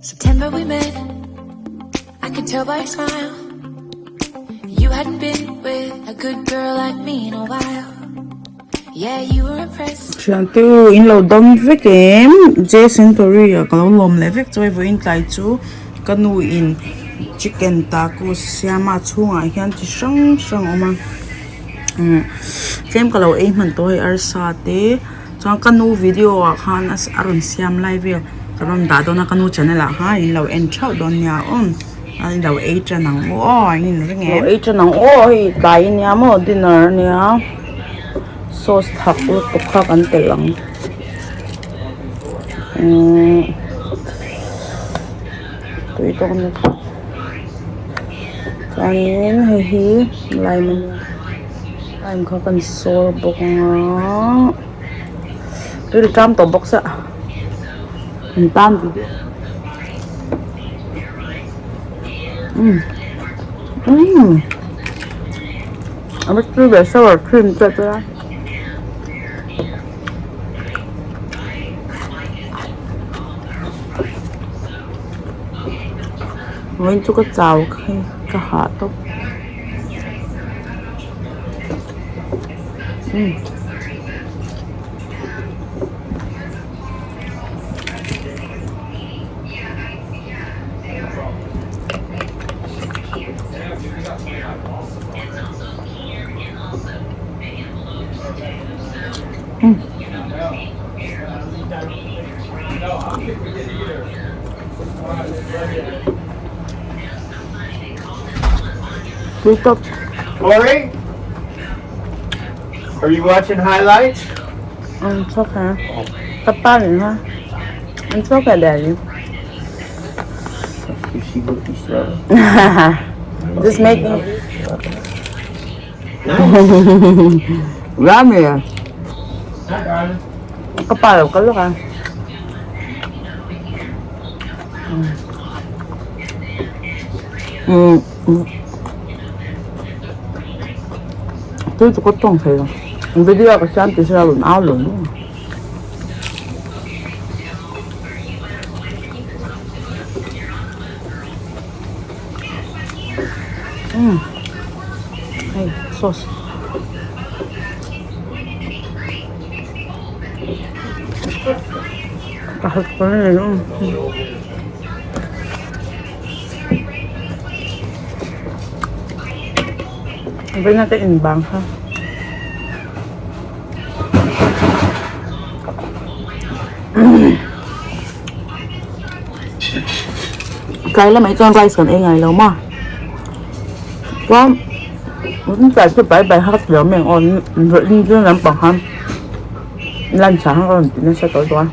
September we met, I could tell by your smile. You hadn't been with a good girl like me in a while. Yeah, you were impressed. Thiante u in lo dam vek em J Century ah ka lo lawm leh vek chuai vawiin tlai chu ka nu in chicken tacos siam a a chhungah hian chi hrang hrang a awm a umm tlem ka lo ei hman tawh hei arsa te. Chuan ka nu video ah khan a rawn siam lai vel ka rawn dah dawn a ka nu channel ah khan in lo en theuh dawn nia aw a in lo ei tan ang u aw an in ring em lo ei tan ang aw hei tlai ania maw dinner ania sauce thak lutuk kha kan telh ang umm tui tawk a ni chuanin hei hi lime ania. Lime kha kan sawr bawk ang a ril ṭam tawh bawk sia an tan video umm umm a va tui ve sour cream te a tel a. Vawiin chu ka chau kha ka hah tawp. Tui tawp. Corey? Are you watching highlights? It's okay. Ka pa rin ha. It's okay, Daddy. You see what you said? Just making. Yummy. Ka pa lo ka lo ka. Umm tui chu ka tawng thei lo video ka siam tih hria rawn au lo maw umm hei sauce. Vawiin a ka in bang kha tlai lamah hi chuan rice kan ei ngai lo maw chuan tlai chu bai bai hak lo mai ang aw vawiin lampang khan. Lunch ah khan ka rawn ti nasa tawh tawh a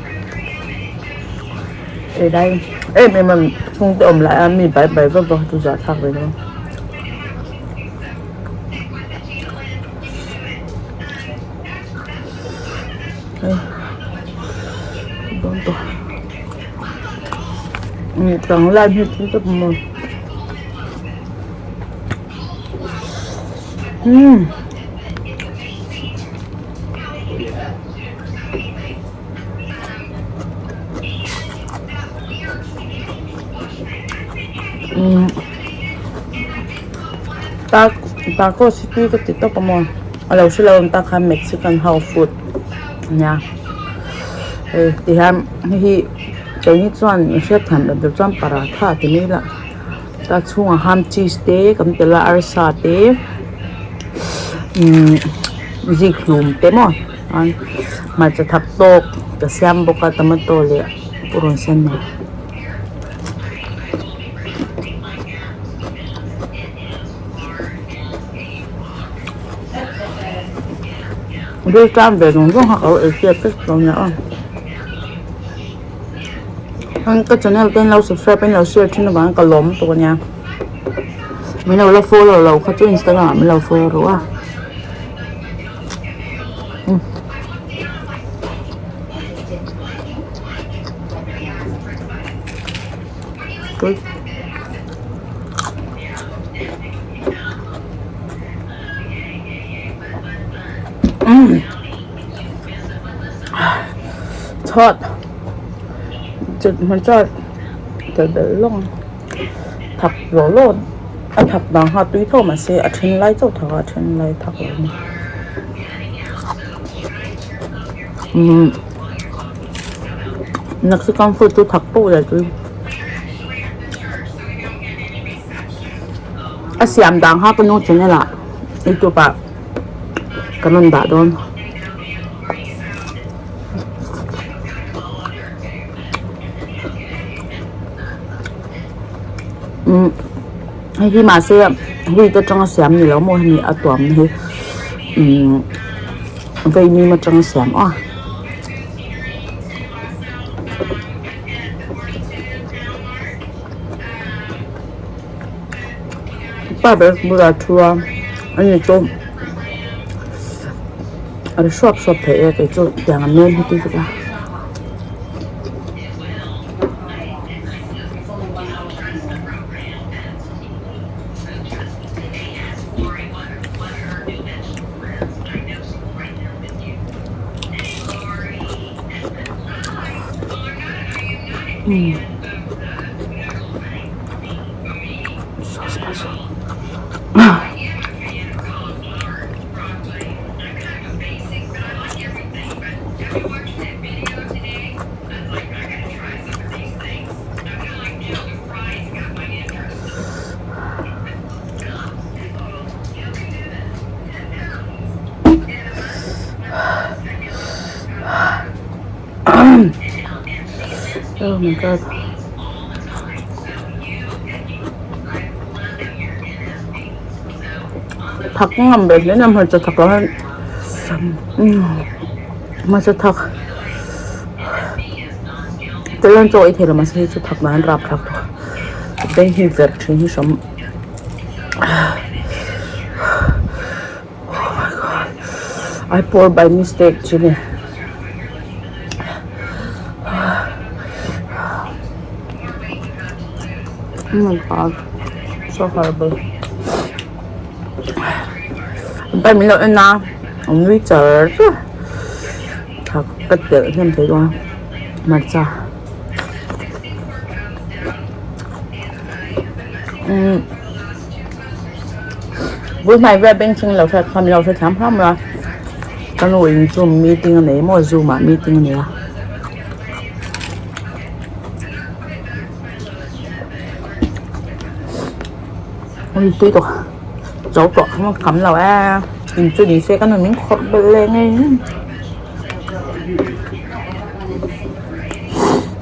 ei lai em em a chhungte awm lai a mi bai bai vak vak chu zah thlak ve dawn hei dawn tawh tang lai hi chu ka hmu umm. Tacos hi tui ka ti tawp a maw a lo hre lo ang tak khan mexican ho food ania hei ti hian hei hi keini chuan hriat thiam loh tur chuan paratha ti mai ila ta chhungah ham cheese te kan telh a arsa te umm zik hlum te maw chuan hmarcha thak tawk ka siam bawk a tomato leh purun sen nen. Ril tan ve zawng zawng kha ka lo ei hriat vek tawh nia aw. Ka channel te an lo subscribe in lo share thin avangin ka lawm tawh ania min lo la follow lo kha chu instagram ah min lo follow ru a Chhuat hmarcha tel belh lawng a thak law law a thak dang kha a tui tho mahse a then lai chauh thak a a then lai thak lo a ni umm mexican food chu thak poh leh tui a siam dan kha ka nu channel ah youtube ah ka rawn dah dawn. Umm hei hi mahse wheat atanga siam ni lo maw hemi a tuam na hi umm vaimim atanga siam aw. Pa ber bulah thu a ani chu a ri hruap hruap theih e kei chu tiang an men hi tih vek a. So special. Oh my god. Thak ngam ve hle nia hmarcha thak lo hian hmarcha thak tel hian chaw ei thei lo mahse hei chu thak dan rap thlak tawh beng hi verh thin hi hram oh my god I pour by mistake chili oh my god so horrible pai min lo en a an nui char char thak ka telh hnem thei dawn a hmarcha umm bul hmai vel beng thleng lo hriat kha min lo hrethiam hram a ka nu in zoom meeting a nei maw zoom ah meeting a nei a. Tui tawh zo tawh kha kham lo e in chu ni se ka nu min khawrh belh leh ngei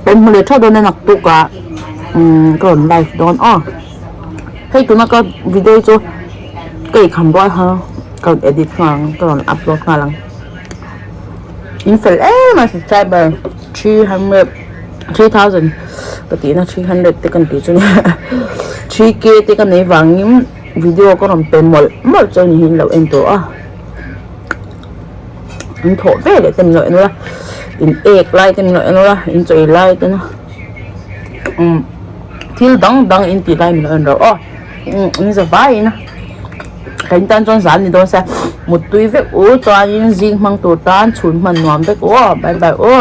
kan hmu leh tha dawn a naktuk ah umm ka rawn live dawn aw hei tuna ka video chu ka inkham rual kha ka rawn edit nghal ang ka rawn upload nghal ang in fel em a subscriber 300 3000 ka tihna 300 te kan tih chu nia 3k te ka nei vangin video ka rawn pe mawlh mawlh chu a ni hi in lo en tawh a in thawh ve leh te min lo en ula in ek lai te min lo en ula in chawi lai te na umm thil dang dang in tih lai min lo en ro aw umm in za vaiin a ka in tan chuan zan ni dawn sia muttui vek u chuanin zing hmang tur tan chhun hman nuam vek u aw bye bye u.